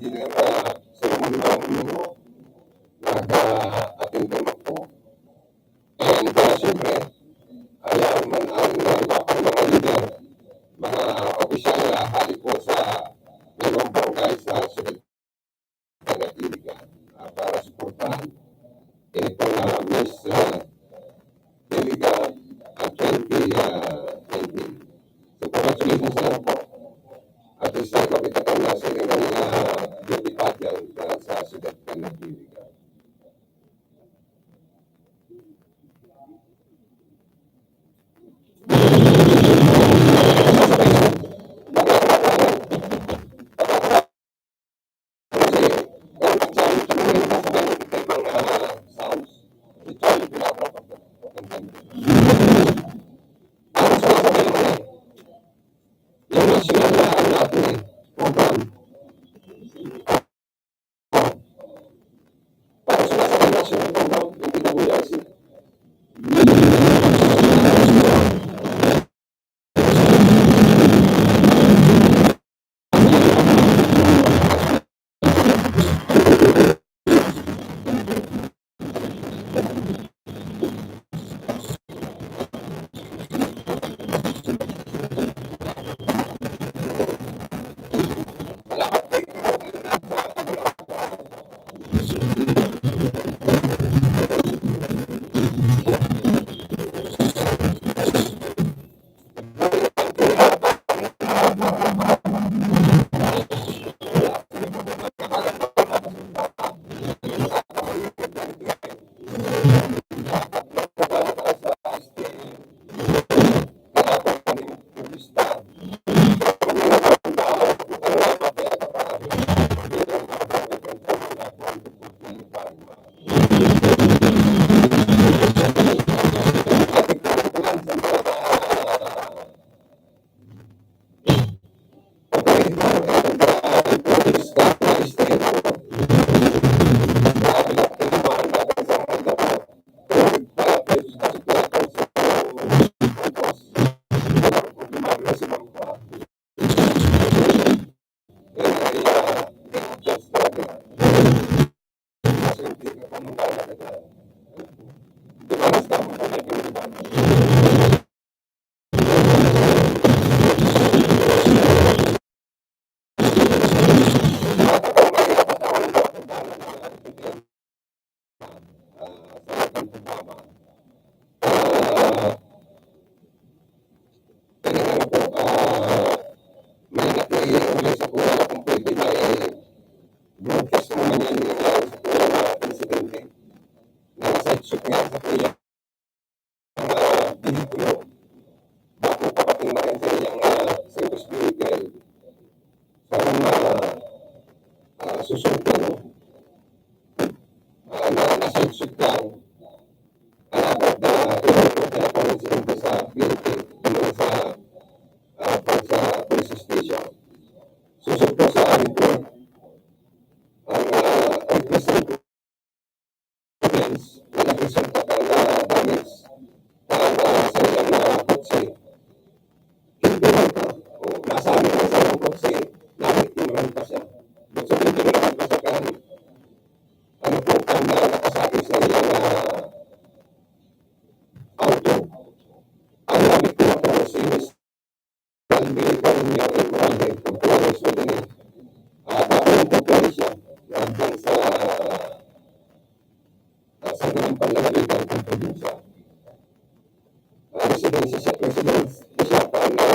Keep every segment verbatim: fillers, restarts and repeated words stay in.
leader, ah, sa mga mga nag-attend naman po. And, ah, siyempre, ayan man ang, ah, iba pang mga leader, mga opisyal, ah, hali po sa limang barangay sa Siyudad Taga-Iligan, ah, para suportahan itong, ah, Miss, ah, Iligan, ah, twenty, ah, twenty. So, congratulations sa inyo po. At isa, kapit ako na sa inyo, ah, beauty pageant, ah, sa Siyudad Taga-Iligan. Kaya nga po, ah, may nag-iiwan sa kuya kung pwede may broadcast mo man yan, yung sa kuya na insidente. Na nasa shoot nga sa kuya, ah, bihikulo. Bako pa pati na yan sa iyang, ah, service vehicle. Sa mga, ah, susunod, ah, na nasa shoot lang. Alagad na ito po pinaparesidente sa P N P, ano, sa, ah, sa police station. Susunod po sa report, ang, ah, representative na nagresulta ka na damage, ah, sa isang, ah, kotse. Hindi man ka, o, nasa amin ang sarong kotse, nabiktima rin pa siya. Gusto ko hindi rin pa siya kahit ano po ang, ah, nakasakit sa iyang, ah, auto. Ang nabiktima po si Miss Alvin Carnier Enrique, forty-one years old ini. Ah, dapat po po siya, hanggang sa, ah, sa ganang panlalawigan ng probinsya. Ah, residensya siya, residensya siya pa na,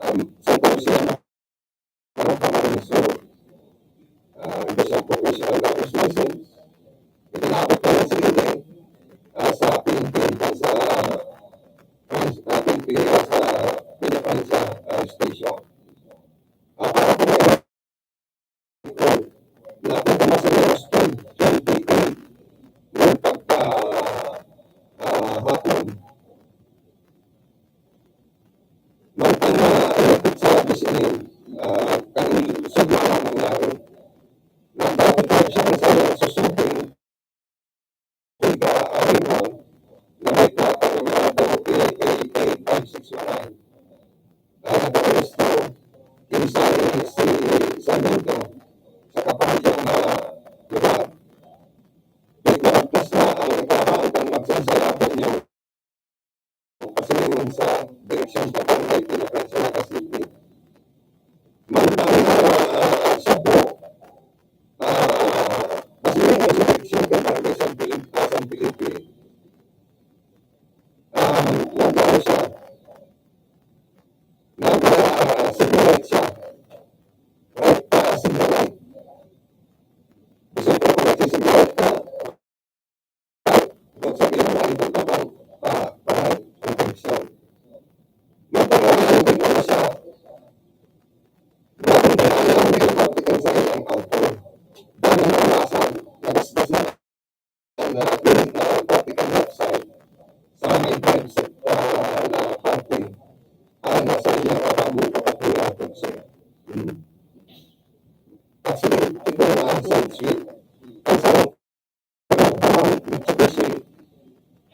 um, sa Pangasinan. Ang pamarisyo, ah, hindi siya professional driver's license. Itinapos na lang sa inyo, ah, sa P N P, sa, ah, P N P, sa Pinapansya, ah, Station. Ah, para po ngayon, na pagkama sa oras, ten twenty-eight ng pagka, ah, hapon. Mantang na, ah, sa P C N, ah, kan sa mga nangyari, nagdapit na siya sa susubing Tiga Arimon, na may plaka na numero A K A five six one nine. Ah, nag-aresto, kinsa si San Santo sa kapareho na lugar. Ikaw, tas na ang ikabahan kan magsasalabo niyo. Pasilingon sa direksyon sa barangay Pinakay sa Naga City. Mantang, ah, siya po, ah, pasilingon sa direksyon kan barangay San Felipe, ah, San Felipe. Ah, nag-ano siya? Nag, ah, sigaret siya. Right? Ah, sigaret. Gusto ko kung nagsisigaret ka, kung sa ginawa, ito pa bang pa, pa, protection. Magpapalagay ko siya. Bakit na alam mo yung pagtikan sa iyong auto? Dahil nalasan, nagasgasan na, na pati kan left side sa may drive sa, ah, na parte, ah, nasa iya ka bago ka pati ang kotse. Hmm. Actually, ito na ang side street. Ang sarap, ah, Mitsubishi,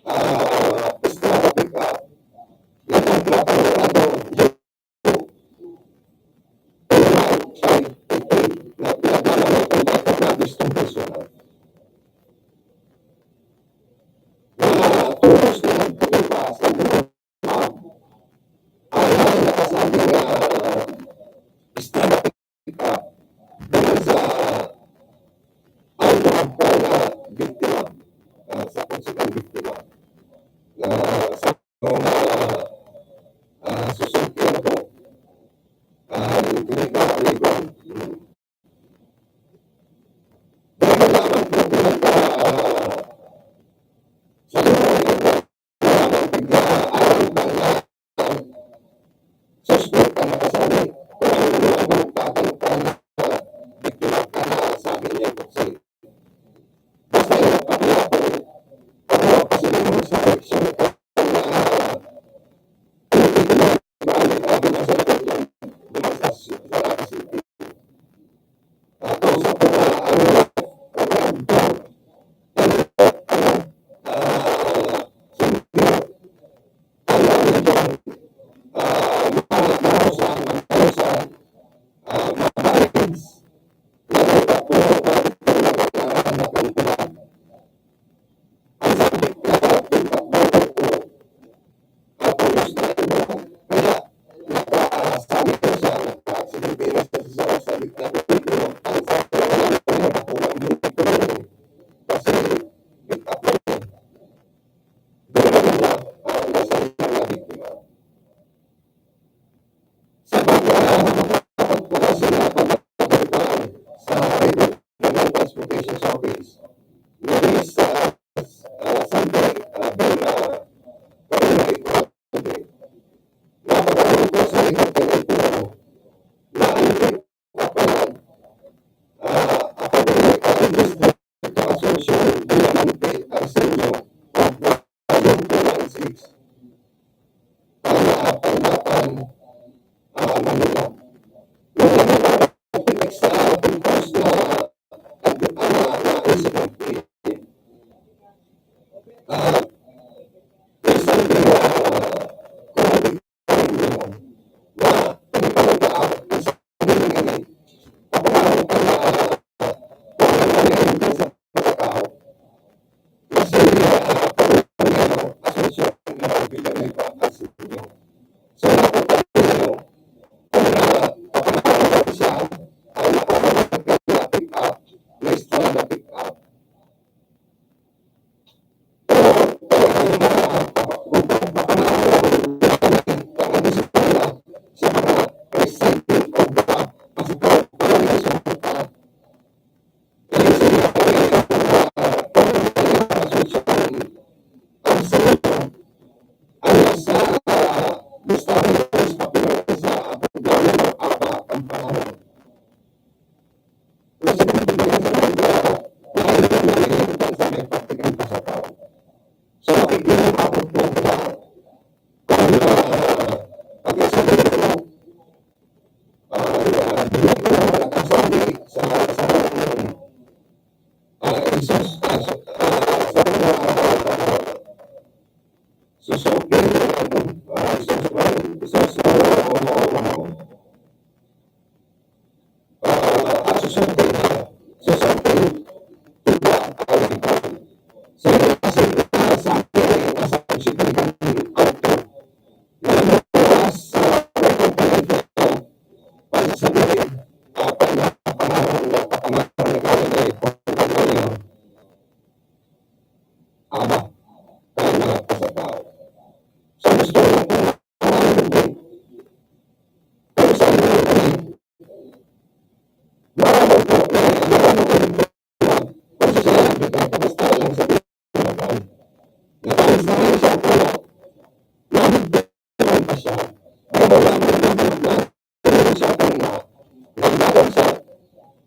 ah, Estrada pickup. Yan ang trato, ano, Biktima, ah, sa pagsukan biktima, na sa mga, ah, susungkian ko, ah, yung pinagkakaiba. Dahil lamang po pinagka, ah, sa lugar na ito, lamang pinagka, ah, suspek na nakasabi, kung ano ang pinagkakaiba na biktima ka na, sabi niya po sa Basta yung pati ako, ako kasi yung sa section ko, ah, hindi ko na, hindi ko na sa likod yan. Di ba sa, sa, sa, ah, kausap ko na, ano, ah, hindi. Alam mo dyan, ah, mga, mga, mga, mga, ah, mga barrels. Ang sabit na, kaya, nakasabi ko siya, nakaaksidente na siya sa sabit na, ang sabit na, kasi, pick up na yun. Doon na, ah, nasa mga biktima. Sa pag-, ah, pagpukasin na pagkakuan sa Regional Transportation Service, na sa, ah, Sunday, ah, Bella, Barangay Grande, napagkaroon ko sa Regional Twenty-two na ang kapalan, ah, ako din ay District Asuncion, Diamante, Arsenio, Pagkakuan, Six. Tama, ah, Tanggapan, ah, Manila. Yung mga complex na, complex na, ah, na, na incident. Ah, isang, ah, na, na, Sa mga asibya sa ating auto, na nabuwas sa record pag-ito, pagsasabihin, at pagpapangarap na kapangarap na gawin ay pagpapalayo. Ama, kaya sa tao. Sa gusto ng pagmamahal mo, kung saan mo kami, marami po, marami po, kung sa sila, kamusta lang sa pinagawaan. Natalis na rin siya, pero nabigyan pa siya. Pero wala mo naman na, pero siya ang na, naglaban siya.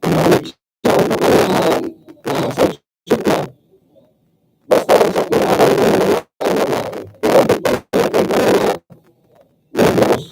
Umalik siya, umalik siya, na, sa suga. Basta lang sa pinagawaan mo, ano na, pero di pa siya naglaban. Lubos.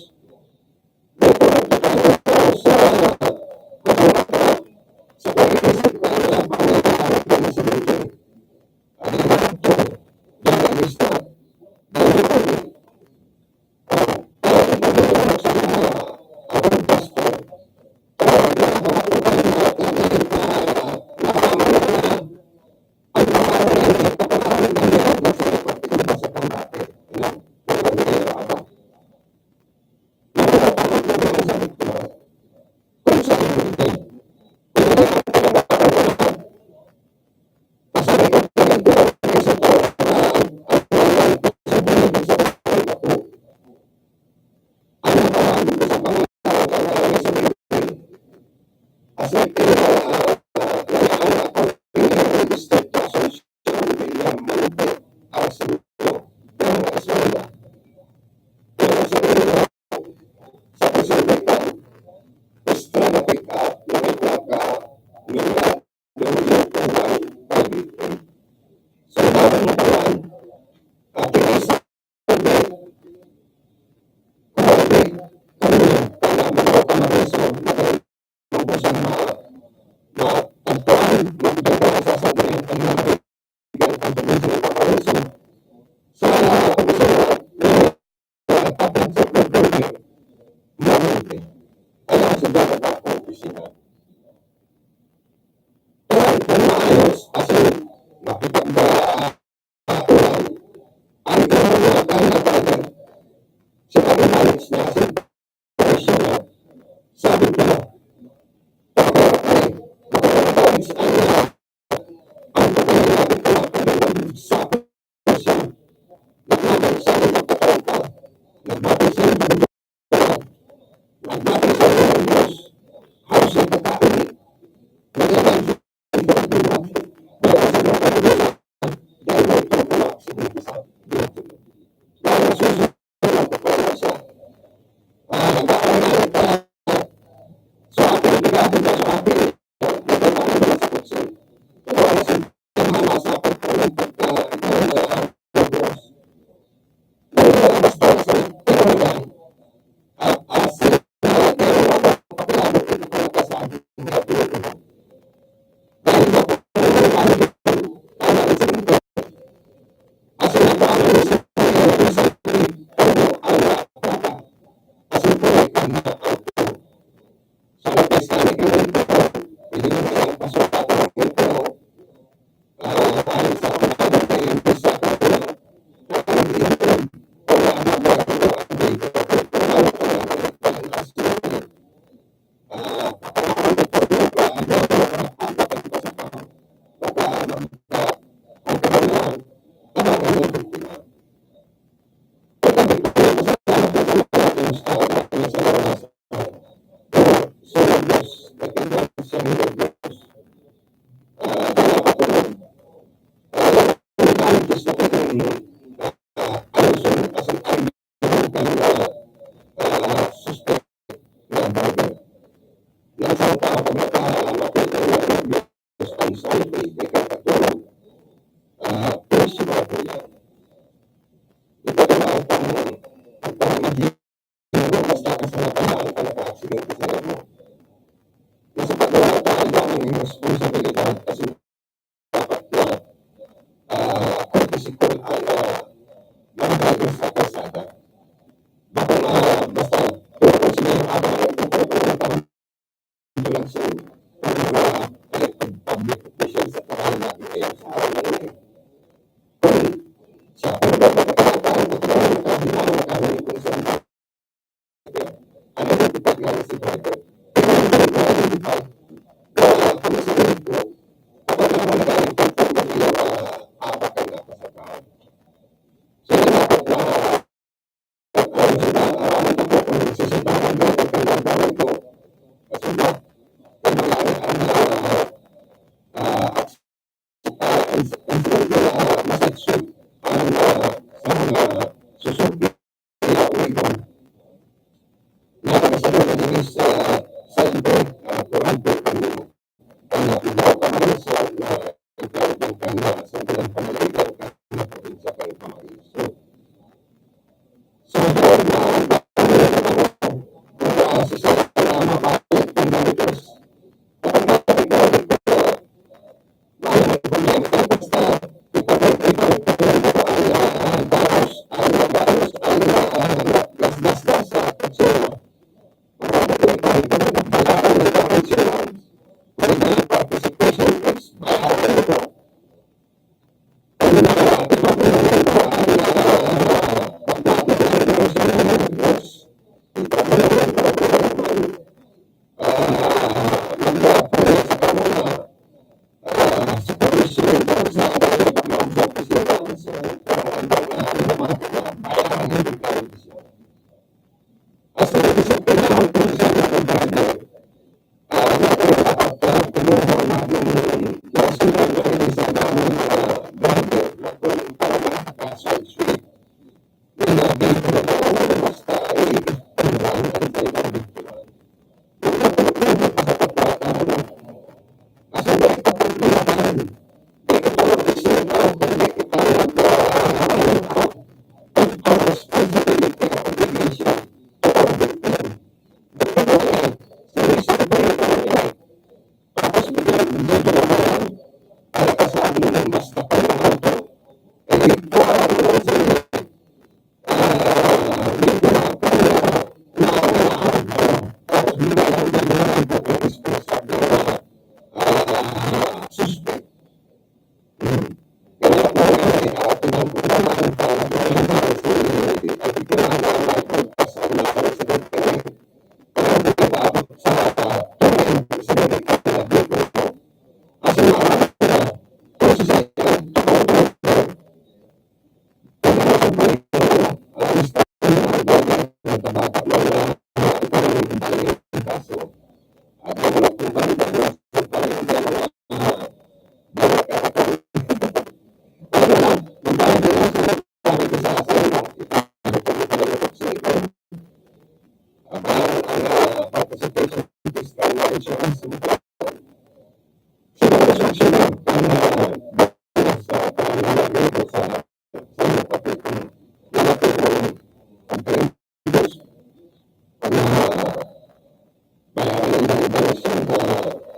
sa,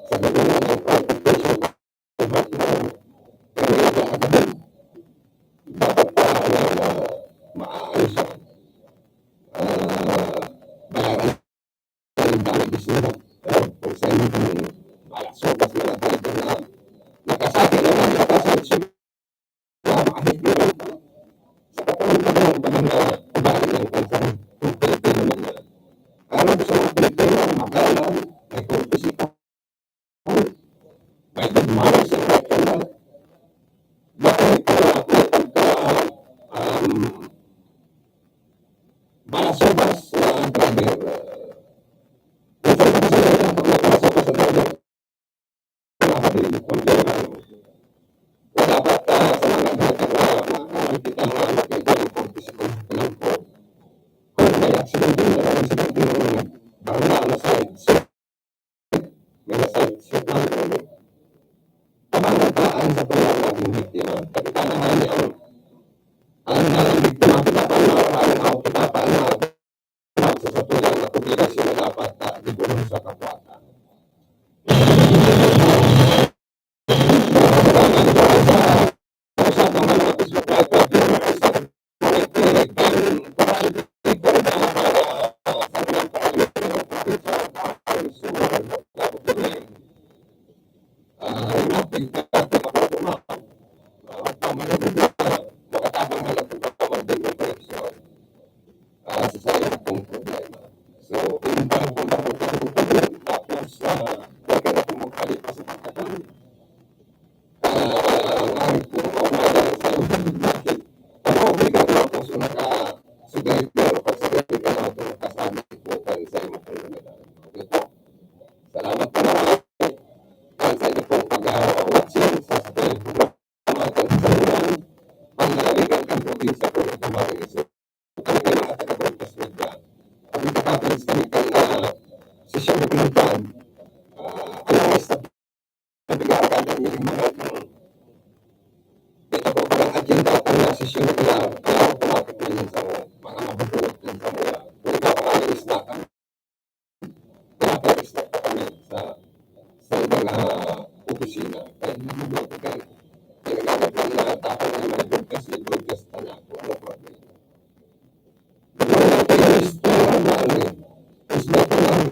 sa gabingan ng transportation. Pero yung mga gabin, dapat pa, ano, na maayos siya. Ah, bayaran ang dami bisita. Pero kung sa inyo, kung malasog, mas mga talaga na nakasakit na lang, nakasakit siya. Sa katawang tanan, pag mga ugali ng bansa, kung Pilipino man yan. Aram sa mga Pilipino, magalang, may kumpisita, may gumamit sa pagkala. Bakit ka, um, malasubas na driver? Minsan kasi, pag may malasubas na driver, Dapat, ah, sa mga driver, ah, makakita nga, makita yung pag-, sa pagkakalangko. Kung may aksidente, may aksidente ng barna na side, so, may side, so, ang, ang mga daan sa pala naging biktima. Kapitanahan niya ang, ang naging biktima, kita pa, maraming tao, kita pa, na Sa satuya na obligasyon na dapat, ah, ibuhon sa kapwa ta. Ah, sa sarili kong problema. So, yung parang kung bakit ako, tapos, ah, okay na kung magpalipas sa pagkatao. Ah, ang aking pinakamahal sa sarili natin. Ano ang bigay ng puso na ka, sugay, pero pag sugay ka na ito, kasama ko pa rin sa iyong pagkakamali. Okay po. Salamat po marami. Ang sa inyo pong pag-watching sa sarili ko. Ang mga taga-San Juan, ang nalaligan kang probinsya ko, ang mga taga-San Juan. Ang mga taga-Bagtas Media. Ang nagkakapit sa kanilang, ah, sesyon na pinuntahan. Ah, alam mo, sa Sabi nga, ang ganda niya yung mga, ito po palang agenda at ang sesyon nila, kaya automatic na yun sa mga mabubuhat din sa mga, kung ikaw ang alis na kami, dapat stop pa kami sa, sa mga opisina. Kaya hindi mo ito kayo. Kaya nagkakapit na tapos na may broadcast, may broadcast pa na ako. Ano problema? Wala kayo istorya na ano eh. Mas may kulang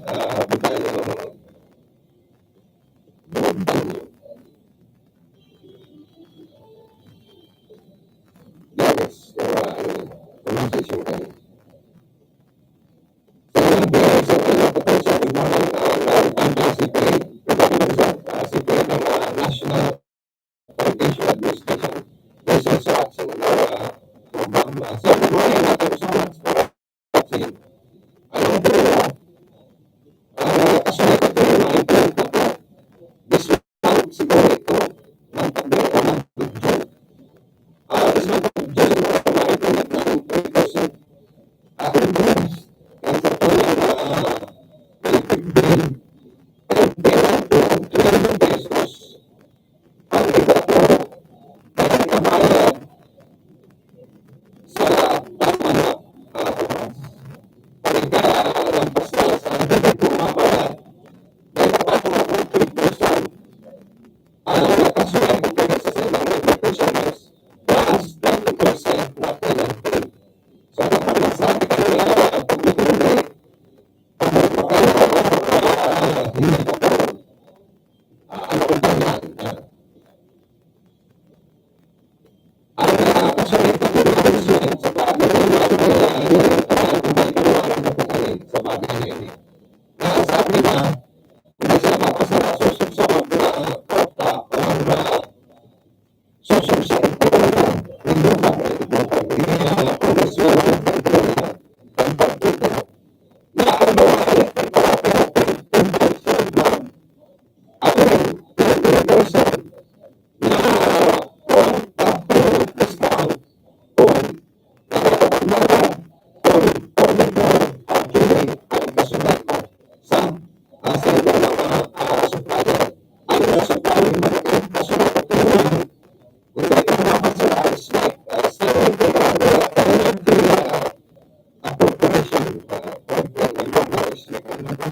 Ah, tayo, yes, ah, ano, pronunciation ka rin. So, sa una po sa pagmamahal, ah, ang Pangasinan, ah, si Pangasinan, ah, National Education Administration, may sasakit sa mga, ah, programa. So, mga natin sa mga vaccine. Alam ko na, ah, kasi ito yung mga important na this month, siguro ito, month of May or month of June. Ah, this month of June, mga important na three percent, ah, increase. Ang sa tuloy na, ah, electric bill, twenty pesos. Ang iba po, nagkakabayad sa tama na, ah, pagkalampas na sa hindi bumabayad, may dapat na three percent. Ang nakasulat ko sa mga regulations, plus twenty percent na penalty. So, kapag nagsabi ka na, ah, kung hindi, ah, hindi ka po Ah, ano kung ganyan? Ah. Ang, ah, kasunod na pinansin sa bagay na yan, sa bagay na yan. Na sabi niya, hindi siya mapasama, susubsubok na, ah, kota o ang, ah, susubsubok na, hindi ba, hindi ba, hindi ba, Appropriation, ah, program ng mga isla, ang mga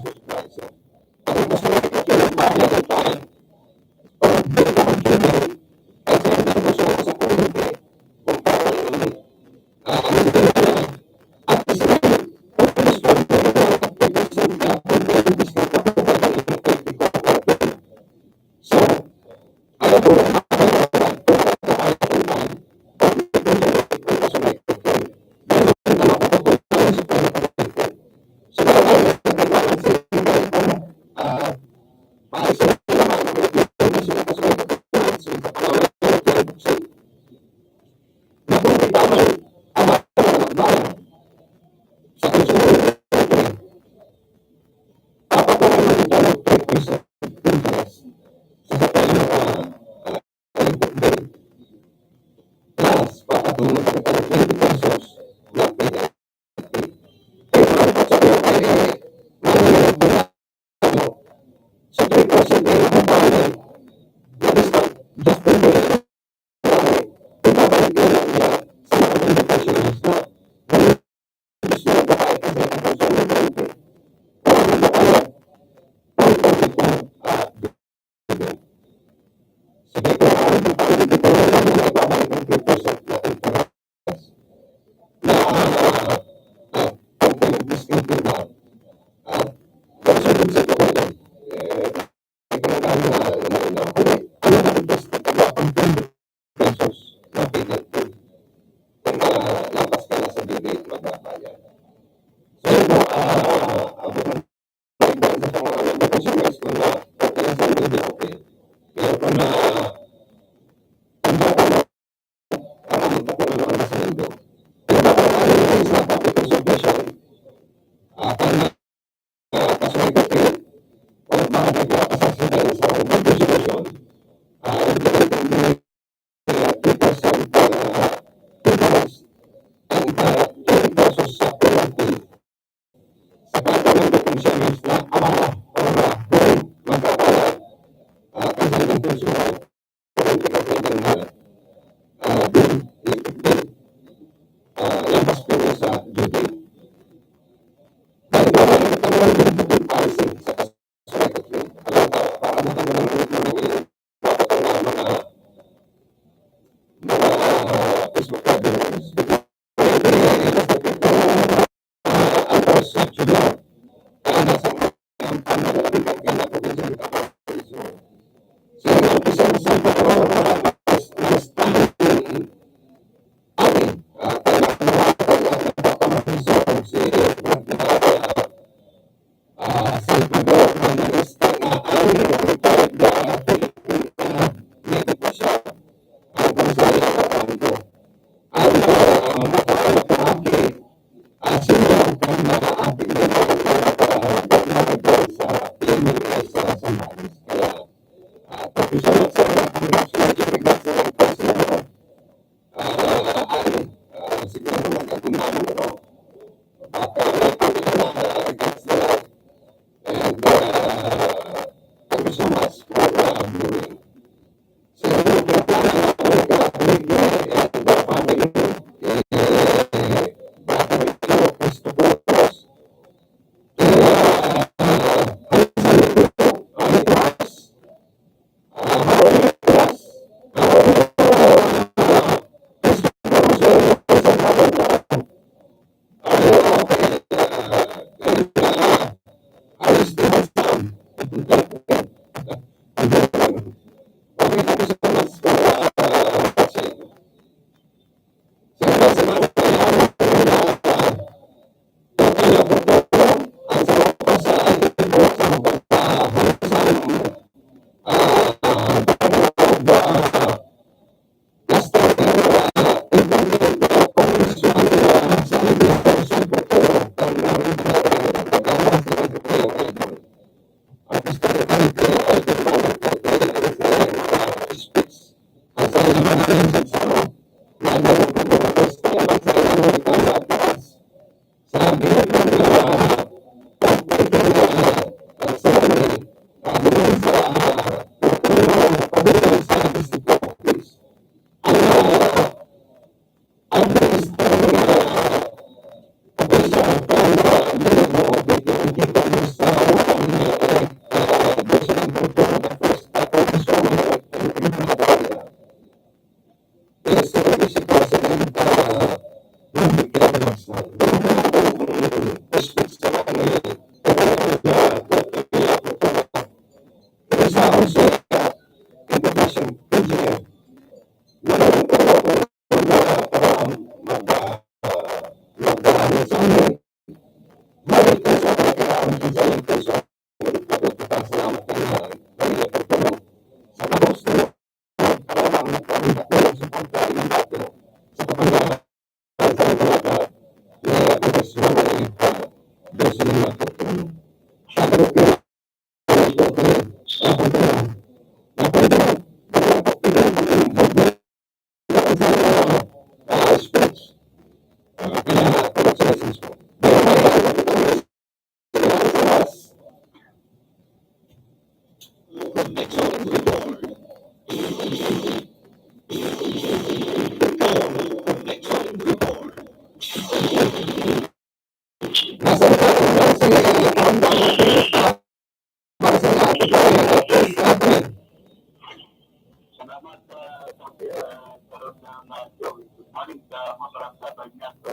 Salamat sa pagkaroon ng, ah, show. Good morning sa mga barangay Banyakto.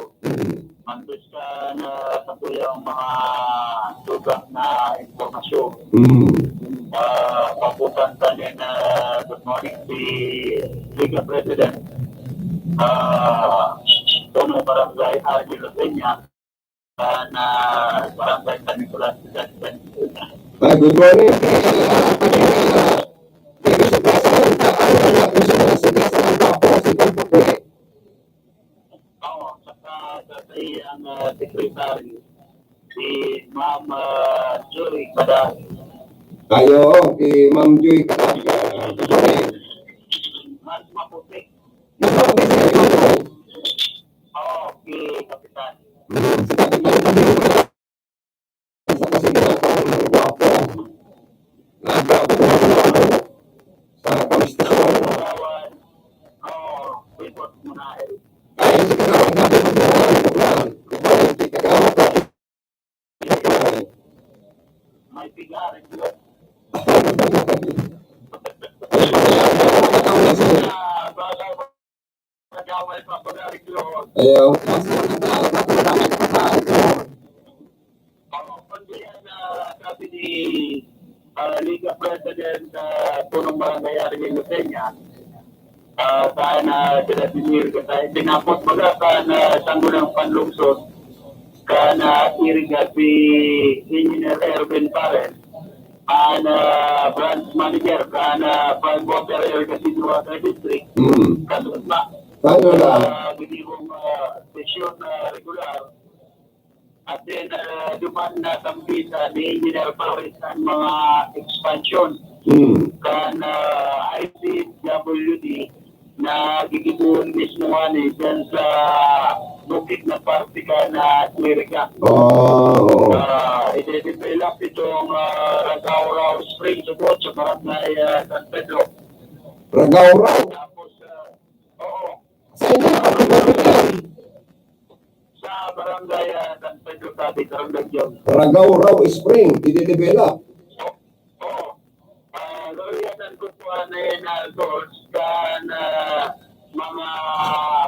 Mandos ka na sa tuyang mga sugat na impormasyon. Mm. Ah, paputan sa nin, ah, good morning si Liga President. Ah, Punong Barangay Arnie Rosenia. Ah, na Barangay San Nicolas. Ay, good morning. Oo, saka sa, sa ang, ah, secretary, si Ma'am, ah, Joy Kadal. Ayo, si Ma'am Joy Kadal. Mas maputi. Mas maputi. Okay, Kapitan. May pigarin. Ayaw. Sabi ni, ah, Liga President, ah, Punong Barangay Arnie Lucena, ah, saan na sila dinir, kasi tinapos baga saan na sango ng panlungsod. kan, ah, Iriga si Engineer Erwin Pares, an, ah, branch manager kan, ah, Five Water Iriga City Water District. Mm. Kasunod na. Paano na? Ah, ginibong, ah, sesyon na regular. At then, ah, duman na sambitan ni Engineer Pares ang mga expansion. Mm. Kan, ah, I C W D na gigibohon mismo ani dyan sa bukid na parte kan Iriga. Ah, oo. Ah, ide-develop itong, ah, Ragaurao Spring Subot sa barangay, ah, San Pedro. Ragaurao? Tapos, ah, oo. Sa inyo, sa barangay, ah, San Pedro Tabi, Barangay John. Ragaurao Spring, ide-develop. Oo. Ah, gawin yan ang kukuha na yan, ah, source kan, ah, mga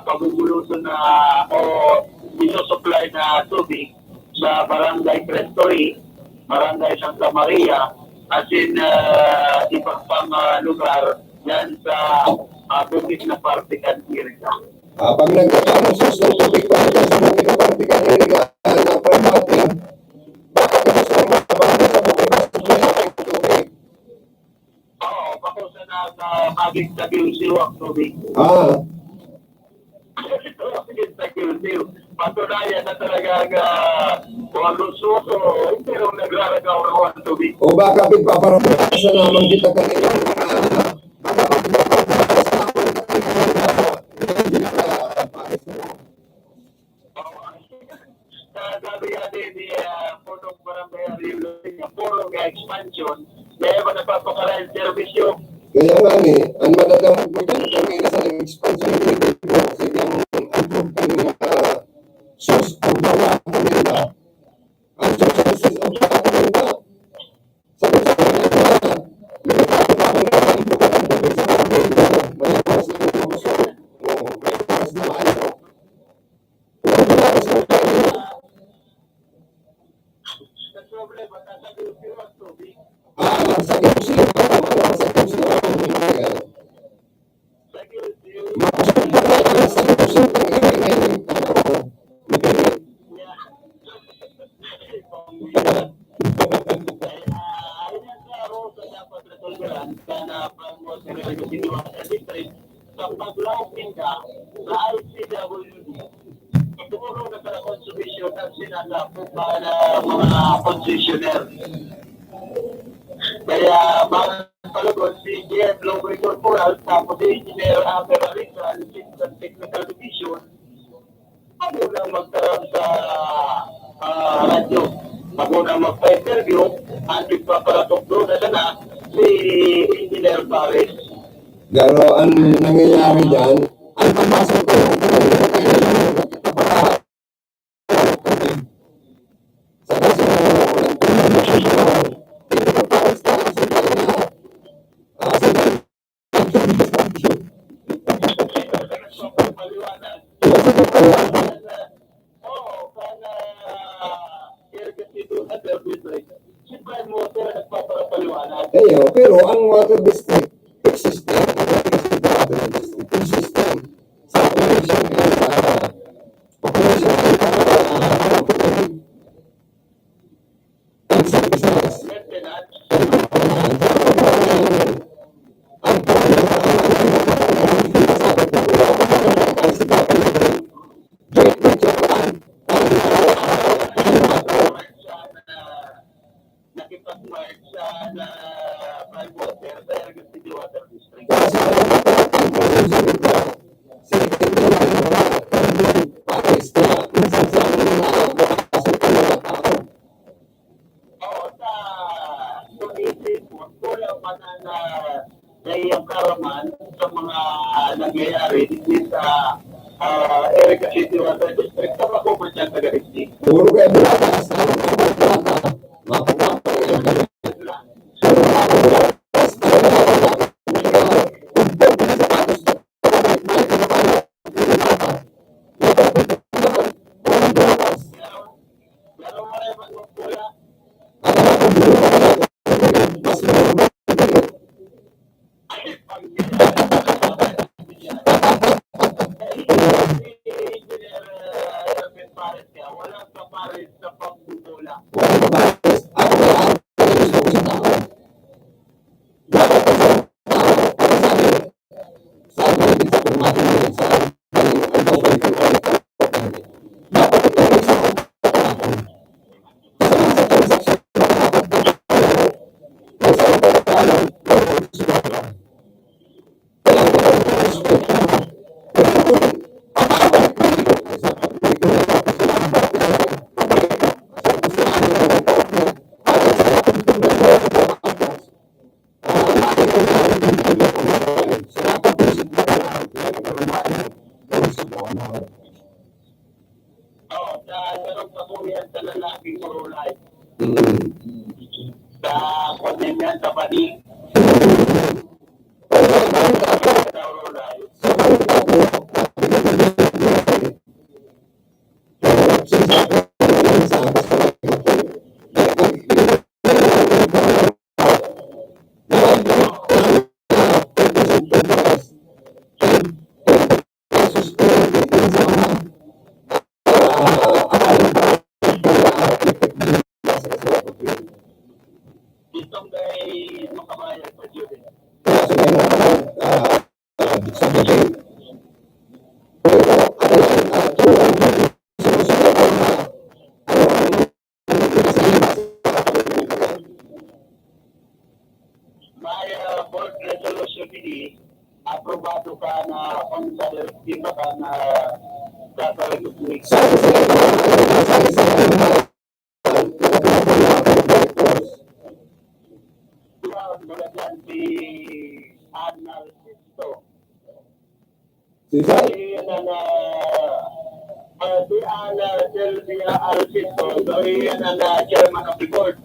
pabubulusan na o isusupply na tubig sa Barangay Cristo Rey, Barangay Santa Maria, as in, ah, iba pang, ah, lugar yan sa, ah, bukid na parte kan Iriga. Ah, pag nagkakaroon sa tubig pa sa bukid na parte kan Iriga, ah, na pwede, bakit gusto mo sa bukid na parte kan tubig? Oo, bako sa nasa magig sa Q C ang tubig. Ah. Ito, sige, sa Q C. Patunayan na talaga ang, ah, kung ang lususo, pero nagraragaw-raw ang tubig. O baka pigpaparamdam sa naman kita kanila. Sa sabi nga ni, ni, ah, punong barangay Arilo, punong expansion, kaya ba nagpapakarayan serbisyo? Kaya nga ni, ang madadangog mo dyan, kami na sa expansion, kasi yung, ang, ah, source of power, ang source of power, sa paglaog ninda sa I C W D. Siguro na sa konsubisyon ang sinasapog na mga concessionaire. Kaya, mga palugod, si J M Lobo Corporal, tapos si Engineer Aper Arica, Assistant Technical Division, ako na magtaram sa, ah, radyo. Ako na magpa-interview, ang tigpaparatok doon na sana si Engineer Pares. Pero ang nangyayari dyan, ang pagpasok ko, sa kaso, Ayo, pero ang water district, existing. Existing. Existing. Existing. Sa operasyon, ah, operasyon, ah, Dahil ang karaman sa mga nangyayari dito sa, ah, Iriga City Water District, sa mga commercial taga Rizal. Puro kayo Bulacan, sa mga Bulacan, mga Bulacan. Oh, sa sarong kabuhian sa lalaking Morolay. Mm. Sa kwan niya, sa bani. Sa Morolay. Itong kay makabayad pa dyan eh. May, ah, board resolution ini, aprobado ka na kung sa direktiba ka na sa Republic. Mula dyan si Arnal Sisto. Si Sir? Si, ano, ah, si Ana Sylvia Alciso, so, iyan ang, ah, chairman of the board.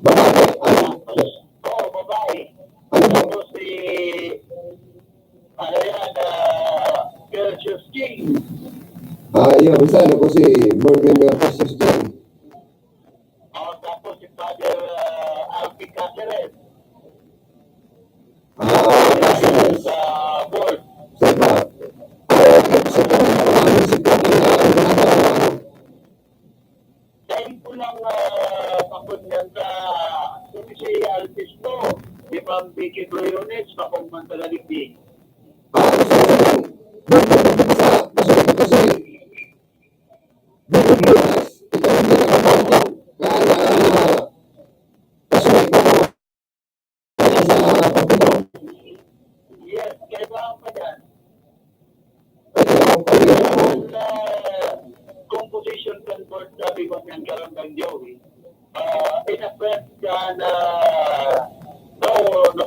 Babae? Ano? Oo, babae. Ano ba? Tapos si, ano yan, ah, Tertius King. Ah, iyo, bisa, ano po si board member Tertius King? Oh, tapos si Father, ah, Alvin Caceres. Ah, Caceres. Sa board. Sa board. Dahil ko lang, ah, pakunyan sa official Sisto, ni Ma'am Vicky Briones, pakumbang sa Lalipi. Ah, sa, sa, sa, sa, Yes, kaibahan pa yan. Sa composition kan board, sabi ko niyan, Karambang Joey, ah, in effect kan, ah, no, no,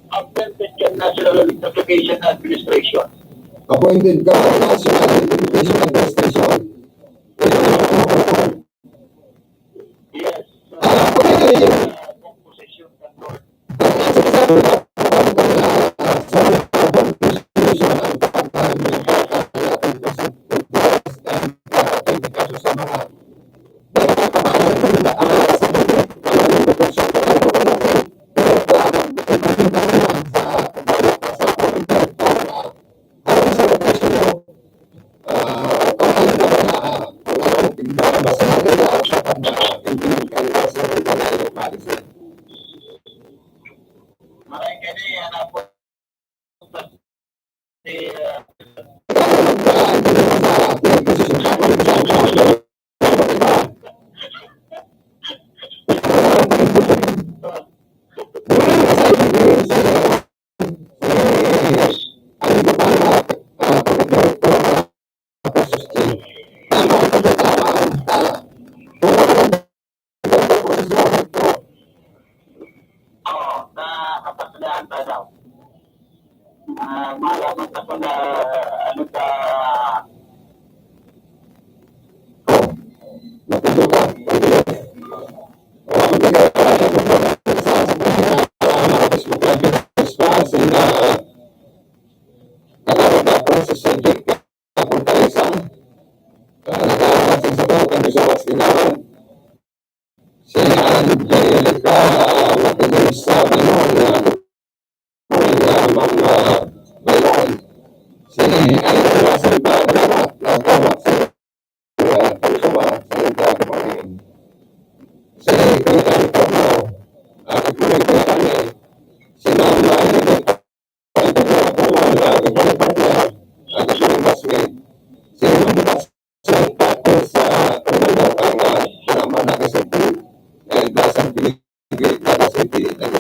appointed kan National Education Administration. Appointed kan National Education Administration. Yes. Oo, sa kapasadahan pa daw. Ah, malaman pa ko na, ano, sa Si Angelica, matigas sa balon na mga balon. Si Angelica, sa balon na mga balon. Si Angelica, si Angelica, si Angelica,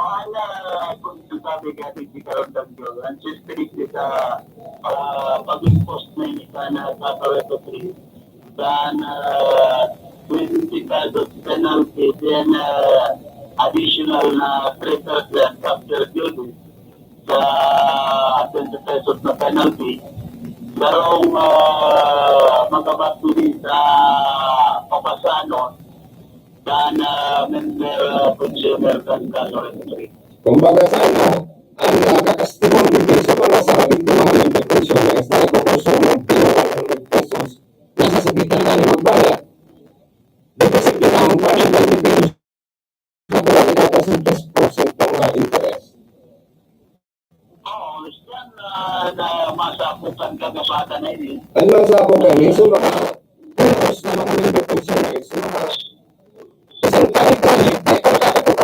Ang, ah, kung sabi ka, di ka rin ang Diyos, ang suspect sa, ah, pag-impose na yun sa, na, sa Pareto three, sa, ah, twenty pesos penalty, then, ah, additional na three percent after duty sa twenty pesos na penalty. Darong, ah, magabati sa papasanon, dan, ah, member, ah, consumer kan Kaso Entry. Kumbaga sana, ang nakakastigo ng benepisyo para sa biktima ng consumer sa nagkukonsumo ng pera ng pesos, nasa sabitan na ng magbayad. Dito sa pinahong pa ng benepisyo, na dapat dapat sa ten percent ang, ah, interest. Oo, yan, ah, na masakupan ka na bata na ini. Ano ang sakop na ini? So, baka, tapos na mga member consumer, so, baka, isang tayo pa, eh, ay, pagkakapag-,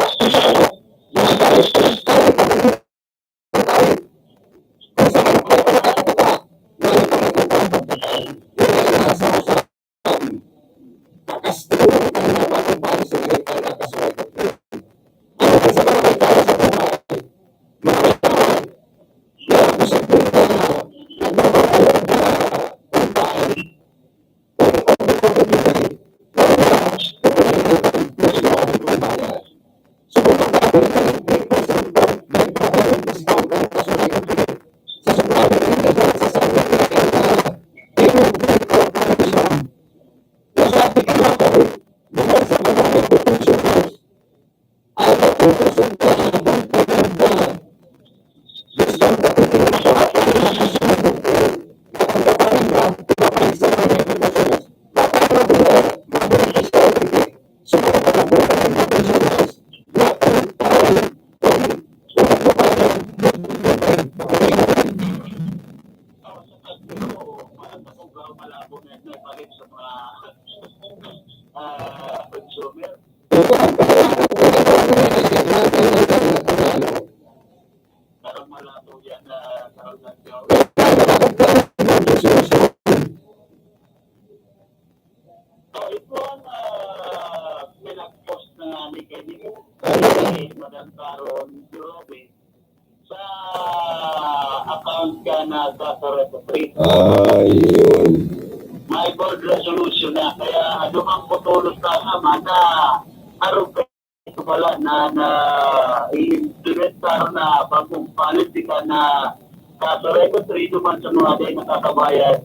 So, ito ang, ah, pinag-post na ni Kenny, ni Madam Baron Jobe sa account ka na sa Sorete Street. Ah, yun. May board resolution na, kaya dumang putulos na naman na arog ito pala na, na i-implementar na bagong politika na sa Sorete Street duman sa mga di nakakabayad,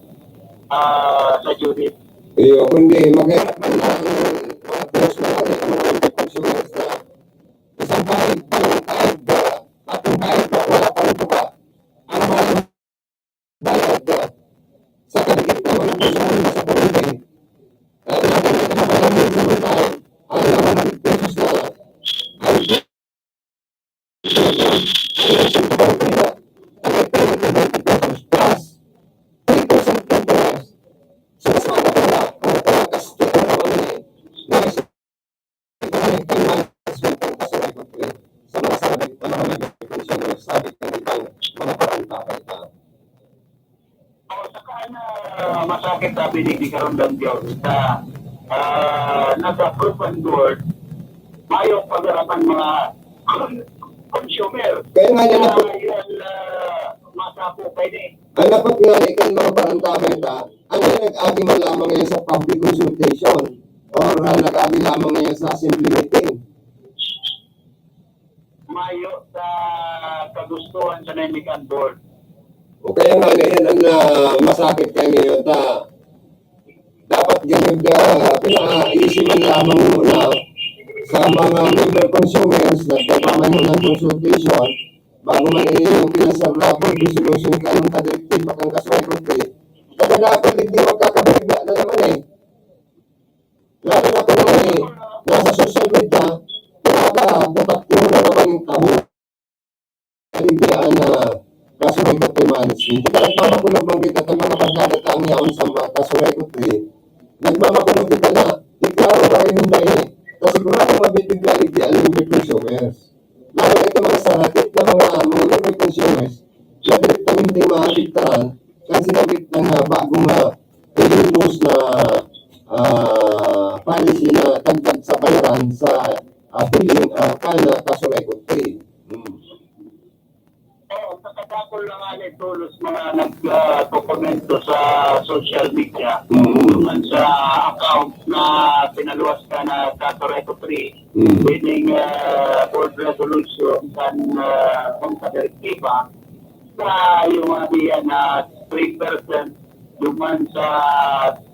ah, sa unit. Iyo, kundi maghanap man lang ang mga boss na mga consumers na isang bayad pa yung kahit ba, at yung kahit ba, wala pa rin ba? Ang mga bayad ka sa kadikit na mga personal sa pamilya. Kaya natin na naman ang mga tao, ang mga pesos na ang plus three percent interest. So, mas mababa ang pagkakasya ng pamilya. Sa mga sabit, mga mga sabit ng ibang mga parang tatay na. O, saka na masakit sabi ni Di Karundang Jones na, ah, nasa proof and board, mayong pagarapan mga consumer. Kaya nga yan, ah, yan, ah, masapo kayo ni. Ang dapat nga ni kan mga parang tatay na, ano yung nag-agi man lamang ngayon sa public consultation? Or, ah, nag-agi lamang ngayon sa assembly meeting? Mayo sa kagustuhan sa Nemican Board. O kaya nga, yan ang, ah, masakit kayo ngayon na dapat ganun na pinaisi man lamang muna sa mga member consumers na nagpapamayo ng consultation bago man ini yung pinasarap ang resolution ka ng kadirektiba kan Kaso Entry. Kaya dapat hindi magkakabigla na naman eh. Lalo na kung may nasa social media, nakakatakbo na naman yung taho. Hindi yan na Kaso Entry management. Kaya nagmamakulog man kita sa mga pagdadataang yaon sa mga Kaso Entry. Nagmamakulog kita na iklaro pa rin yung dahil. Kasi sigurado mabibigla, hindi alam yung consumers. Lalo na itong mga sarakit na mga, mga consumers na direktamente maapektaran kan sinabit na bagong, ah, inubos na, ah, policy na dagdag sa bayaran sa, ah, billing, ah, kan, ah, Kaso Entry. Ako lang nga ni tolos mga nag, ah, dokumento sa social media. Mm. Duman sa account na pinaluwas ka na sa Toreto three, Mm. meaning, ah, board resolution kan, ah, Junta Directiva, sa iyo nga diyan na three percent duman sa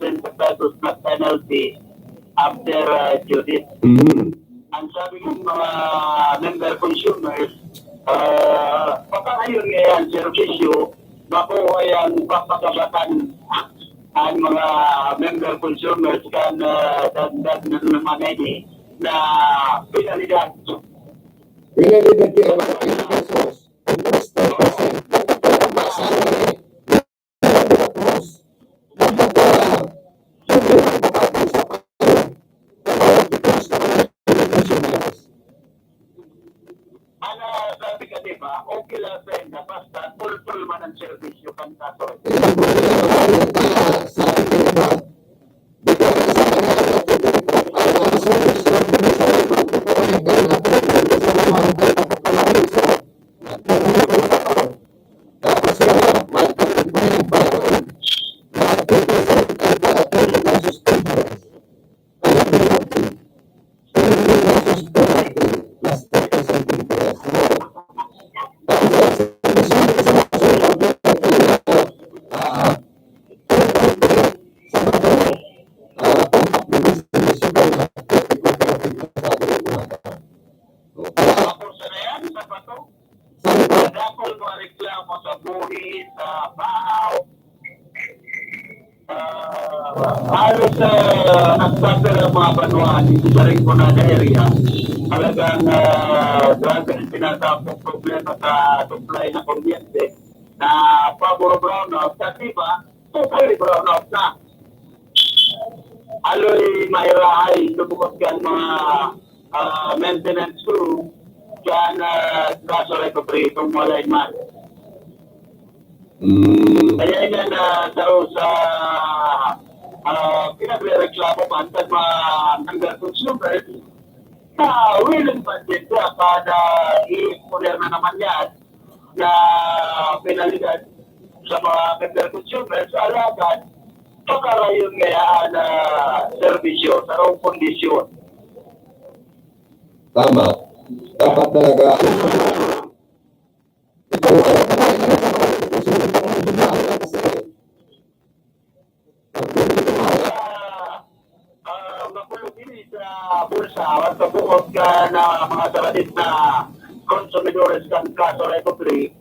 twenty pesos na penalty after, ah, due date. Mm. Ang sabi ng mga member consumers, ah, papangayon ngayon serbisyo, makuha yang papagabatan ang mga member consumers kan, ah, dagdag na naman ini na penalidad. Penalidad kaya mga pesos. Ano, sabi ka, di ba? Okay lang sa inyo, basta tultol man ang serbisyo kan kaso. Tapos na yan, sa bato. Sa bato, mga reklamo sa buhi, sa bahaw. Ah, halos, ah, nagpapel ang mga banwa dito sa Rinconada area. Talagang, ah, grabe ang sinasabong problema sa supply ng kuryente na pabor brownout. Kasi ba, totally brownout na. Aloy mairahay, subukot kan mga, ah, maintenance crew, kan, ah, kaso recovery kung wala man. Mm. Kaya yan, ah, sa, sa, ah, pinagre-reklamo man sa mga under consumers, na willing pa din siya para i-exponer na naman yan na penalidad sa mga under consumers. Alagad, pakarayon kaya na serbisyo, sa wrong kondisyon. Tama. Dapat talaga. Ah, ah, makulog ini sa bulsa, sa buot ka na mga saradit na konsumidores kan kaso recovery.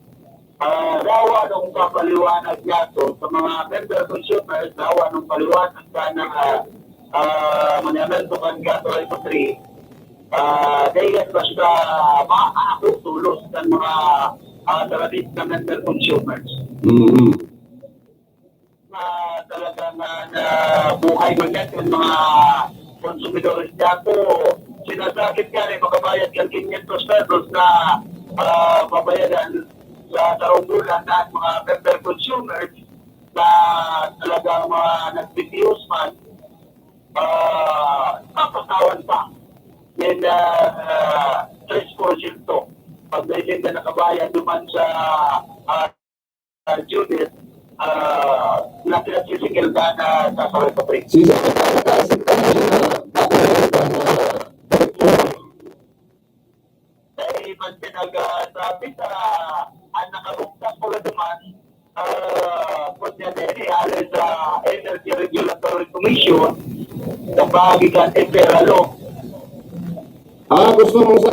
Ah, dawa nung papaliwanag niya to sa mga member consumers, dawa nung paliwanag ka na, ah, ah, manyaman to kan kaso recovery. Ah, dahil basta maako tulos ng mga, ah, saradit na member consumers. Mm-hmm. Ah, talagang, ah, nabuhay man yan yung mga konsumidores niya. Kung sinasakit nga rin, makabayad kang quinientos pesos na, ah, babayadan sa sarong bulan na ang mga member consumers na talagang mga nagtitios man, ah, papatawan pa. Yan, ah, ah, tres porsyento. Pag may sila nakabayad naman sa, ah, ah, Judith, ah, na pinagsisingil ka na sa Sorry Patrick. Sino ang nakakasing ka na? Dahil mas pinag-, ah, sabi sa, ang nakabuktas ko na naman, ah, kunyari, hali sa Energy Regulatory Commission, sa pagi kan Imperial Law. Ah, gusto mo sa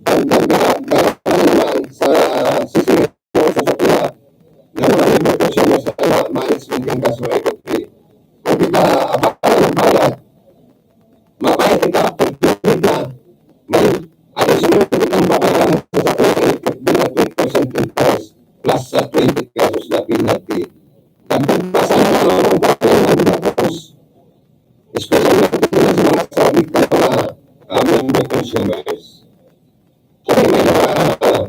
Dagdag na, dagdag na naman sa sisiyo sa sakuna na mga importasyon sa mga management ng gas o electric. Kung kita, abang ang bayad, mabayad kita pag tubig na. May additional kitang babayaran sa sakuna, electric bill na three percent interest plus sa twenty pesos na penalty. Dagdag pa sa mga bagay na datos. Especially sa mga sabi ng mga, ah, member consumers. Kaya may mga, ah,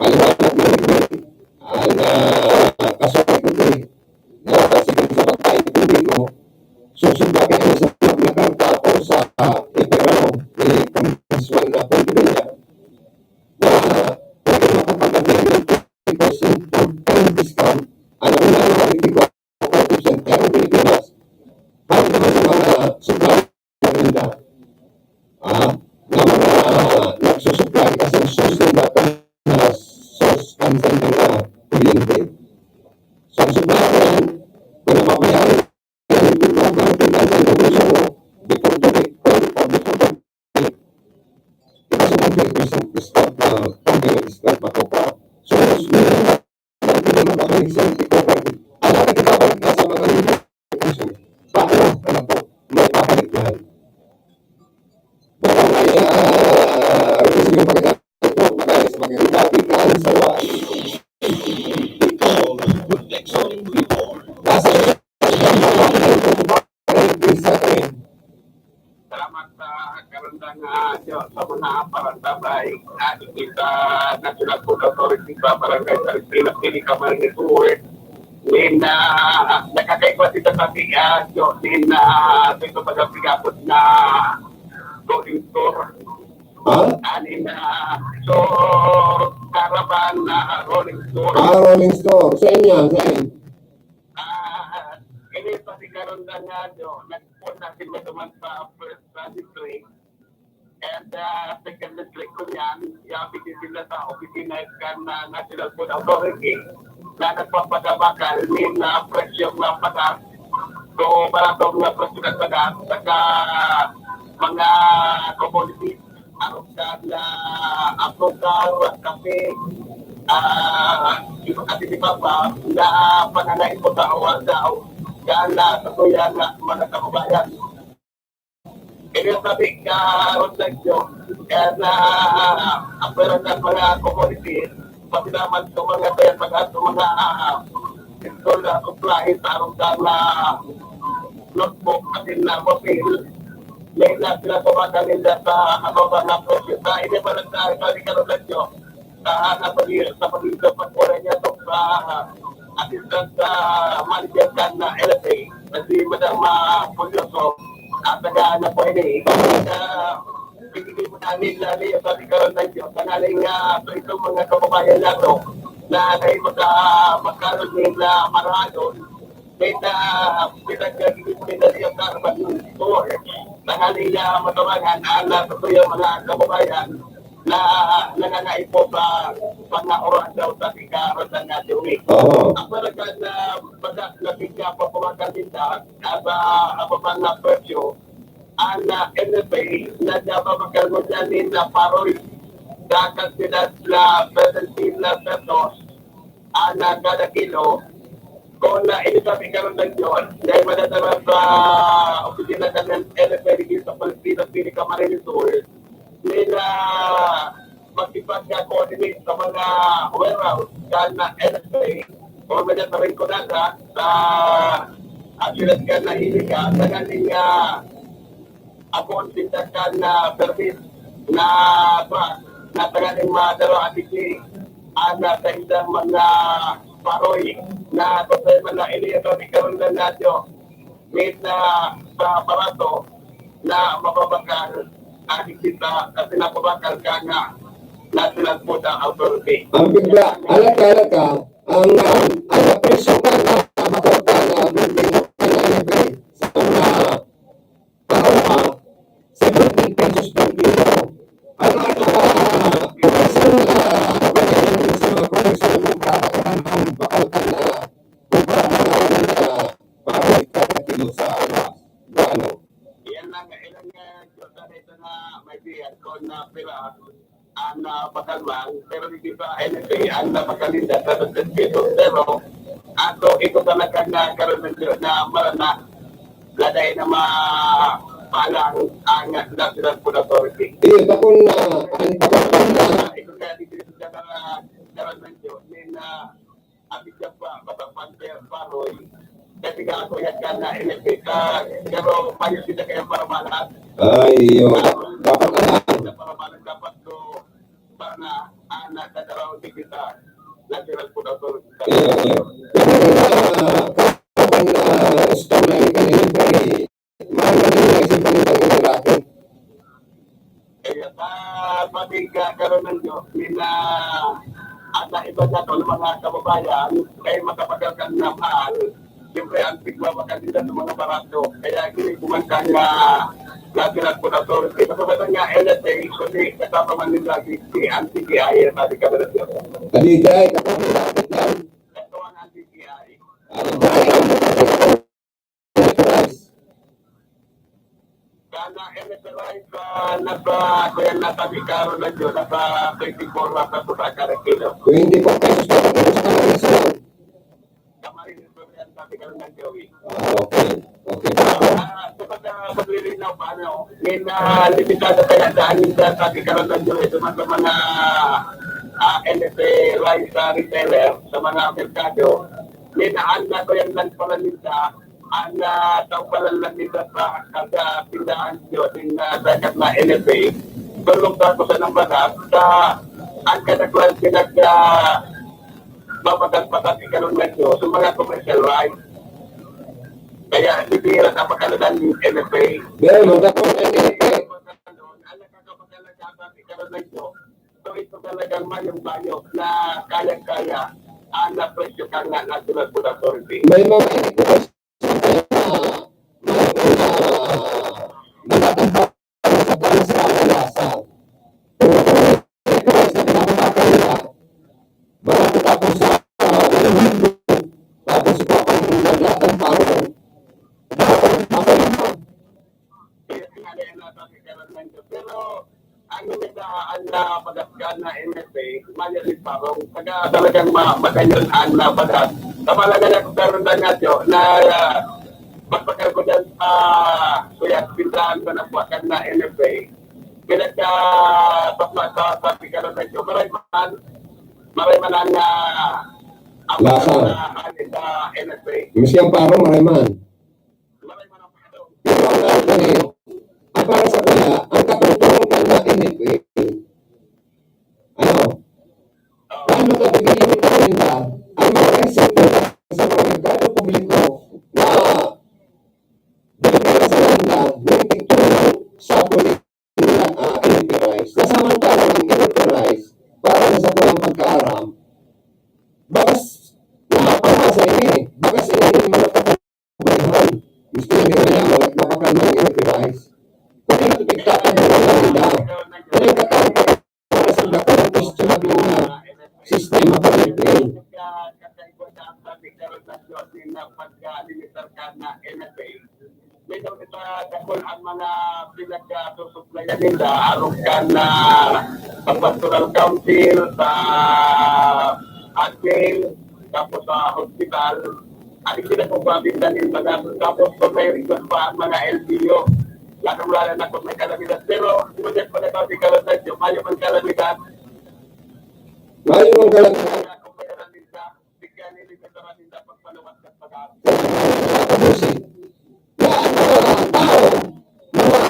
maliwanag na rin. Ang, ah, kaso ko ito eh, na sige sa pagkain publiko, susunod na kayo sa mga karta o sa, ah, ipiramo ni Congressman na Pontevilla na pwede makapagkakita ng fifty percent discount ang mga politiko automotive center ng Pilipinas. Para naman sa mga supplier nila, ah, na mga nagsusupply kasi ang source nila na source ang sa mga kliyente. So, ang supplier na yan, kung napapayarin, ang mga negosyo mo, before the, before the, before the, discount na, discount pa to pa. So, Salamat sa karandang, ah, sa mga parantabay. Ah, kita National Food Authority sa Barangay Salestina, pili ka man ni Suwe. Nin, ah, nakakaigwa kita sa tiyan, yo, nin, ah, dito pagkapigapot na rolling store. Ha? Anin, ah, so, caravan na rolling store. Ah, rolling store. Saan yan? Saan? Ah, ini pa si karandang, ah, yo, nagpunta si Matuman sa first, ah, district. And, ah, second district ko niyan, yung bigyan sila sa opisina kan, ah, National Food Authority na nagpapadabakal nin, ah, presyo ng patas. So, barato na presyo ng patas, saka mga commodities, arog kan, ah, asukar, kape, ah, yung kasi di ba ba, na pananay ko sa oras daw, yan na sa tuyan na mga kababayan. Kaya sabi ka, Rodrigo, kaya na, ah, ang pera sa mga commodities, pati naman sa mga kaya pag sa mga, ah, ito na supply sa arong na notebook, pati na papel, may na pinapabasa nila sa ababa na presyo. Sa ini pa lang sa sabi ka, Rodrigo, sa, sa pag-, sa pag-, sa pagkuha niya sa, ah, assistant, ah, manager kan, ah, L F A, na si Madam, ah, Pulyoso, at taga na po ini. Ah, ibigay mo namin na niya sa karon ng Diyos. Ang aling, ah, sa itong mga kababayan nato na dahil maka-, makaroon nila marayon, may na, pinag-ibig nila niya sa kapag-, ang aling, ah, matabangan, ah, na sa tuyang mga kababayan, na nangangaipo sa mga oras daw sa ika-arotan na Joey. Oo. Ang talaga na baga na bigla pa pumakan din sa, ah, sa ababa na presyo, ang, ah, N F A na nagpapagkal mo dyan ni na Paroy sa kantidad na seventeen na pesos, ah, na kada kilo. Kung na ini sabi ka ng Diyos, dahil madadala sa opisina ka ng N F A dito sa Pilipinas, Pilipinas, Camarines Sur, nila magsipag ka coordinate sa mga warehouse, ka na N F A, o mga sa Rinconada, sa Aguilas ka na Iliga, sa galing, ah, akong tindakan na permit na pa, na tanganing madara at iti, ah, na sa isang mga paroy na kung saan man na ini ang karon na nadyo, may na sa aparato na mababakal, ah, kita, kasi napabakal ka nga na sila po sa authority. Ang bigla, alam ka, alam ka, ang, ang, ang presyo ka na, bakal ka na, building ka na, sa mga Tama, seventeen pesos per kilo. Ano, ano, ah, isang, ah, pwede naman sa mga commercial na mga bakal na, kumpara na, ah, bakal kada kilo sa, ano, ano. Yan lang, ilang, ah, kilo na ito na may biyan ko na pira. Ang, ah, pakalman, pero hindi pa N F A ang napakalinda sa San Pedro. Pero ato, ito talaga na karon na marana, laday na ma-, mapalang ang National Food Authority. Iyo, takon na, ang takon na. Ito kaya dito sa karon na, Abi siya pa, basta pag-, paroy. Kasi ka ako yan ka na, inipit ka, pero payo kita kayo para malas. Ay, iyo. Dapat na. Para malas, dapat ko, para na, anak, na daw, di kita. Natural po na to. Iyo, iyo. Pero, ah, kapag, ah, gusto na yung kanila, eh, Mahal na rin ang isip ng ibang lalaki. Kaya sa pagkakaroon ng Diyos, may na, at sa iba sa mga kababayan, may makapagal ka na mahal, siyempre ang tigmamakan nila sa mga barato. Kaya hindi kumanta nga natural po na to. Ito sa nga L S A, kundi kasama man nila si, si Auntie Kiaye, sabi ka na siya. Kadi, kaya, kapag malapit lang. Ito ang Auntie Kiaye. Ang bayan. Sana, eh, nasa live, ah, nasa, kuya, nasa Bicaro na yun, nasa twenty-four na sa Pusaka na kilo. Twenty-four pesos na lang sa isang. Kamarin, sabi ka lang ng Joey. Ah, okay. Okay. Ah, sa pag-, ah, paglilinaw pa, ano, may, ah, limitado kaya sa amin sa, sabi ka lang ng Joey, sa mga, sa mga, ah, N F A rice, ah, retailer, sa mga merkado, may naan na ko yan lang pala nila. Ang, ah, tao pala lang nila sa kada tindahan yun, yung, ah, dagat na N F A. Tulong sa ako sa nang batas, sa ang kadaglan pinag, ah, babagat-bagat ikaroon na ito sa mga commercial rights. Kaya, hindi nila napakaladan yung N F A. Yan, magkakaroon ng N F A. Ang nakakapagalaga sa ikaroon na ito, so ito talagang mayong-mayo na kayang-kaya ang presyo ka nga National Food Authority. May mga Pero ang nagdaan na pagaskan na M F A, mayo ni Parong. Taga talagang ma-, madayon ang napagas. Sa mga nagkaroon na nga siya, na, ah, magpakal ko dyan sa kuya, pintahan ko na buwakan na M F A. Pinagka, sa, sa, sa pagkaroon na siya, maray man, maray man ang, ah, ang lasa. Sa, sa M F A. Miski ang Parong, maray man. Pero ang ano eh, ang para sa kuya, ang katungtungan na N F A, ano, paano ka bibili ng paninda ang mga reseta sa mga merkado publiko na binibenta sa kanila yung titulong sa kulit na, ah, N F A rice? Nasamantalang ang N F A rice, para sa kulang pagkaaram, bakas na pamasa ini, bakas ini yung mga Bayhan. Gusto niya kaya mag-, mapakalma yung device. Pati yung tiktakan mo lang nila. Kaya yung katawag ko, Dakul ang mga pinagkasusuplayan nila, arog kan, ah, sa Pastoral Council, sa Admin, tapos sa hospital. Ang pinagpapabinda nila, tapos kung may request pa ang mga L G U, lalong-lalo na kung may kalamidad. Pero, hindi mo siya pala sabi, kalamidad, yung mayo ang kalamidad. Mayo ang kalamidad. Kaya kung may kalamidad, bigyan nila sa kalamidad, pagpaluwas at pag-aabot. Tapusin. Yan, mga tao, mga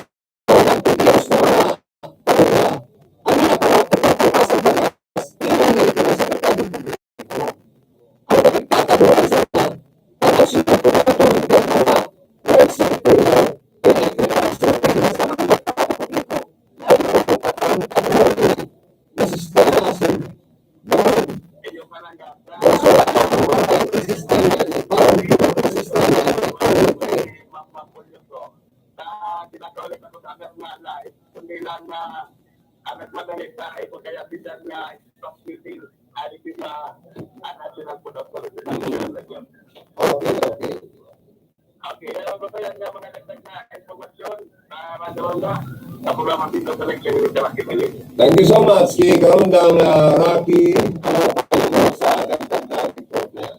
Okay, okay. Okay, ano ba kaya nga mga dagdag na impormasyon na madawala sa programa dito sa Lecture with Kalaki Balik? Thank you so much, kay Kaundang, ah, Rocky. Ano pa yung sa dagdag na report na yan?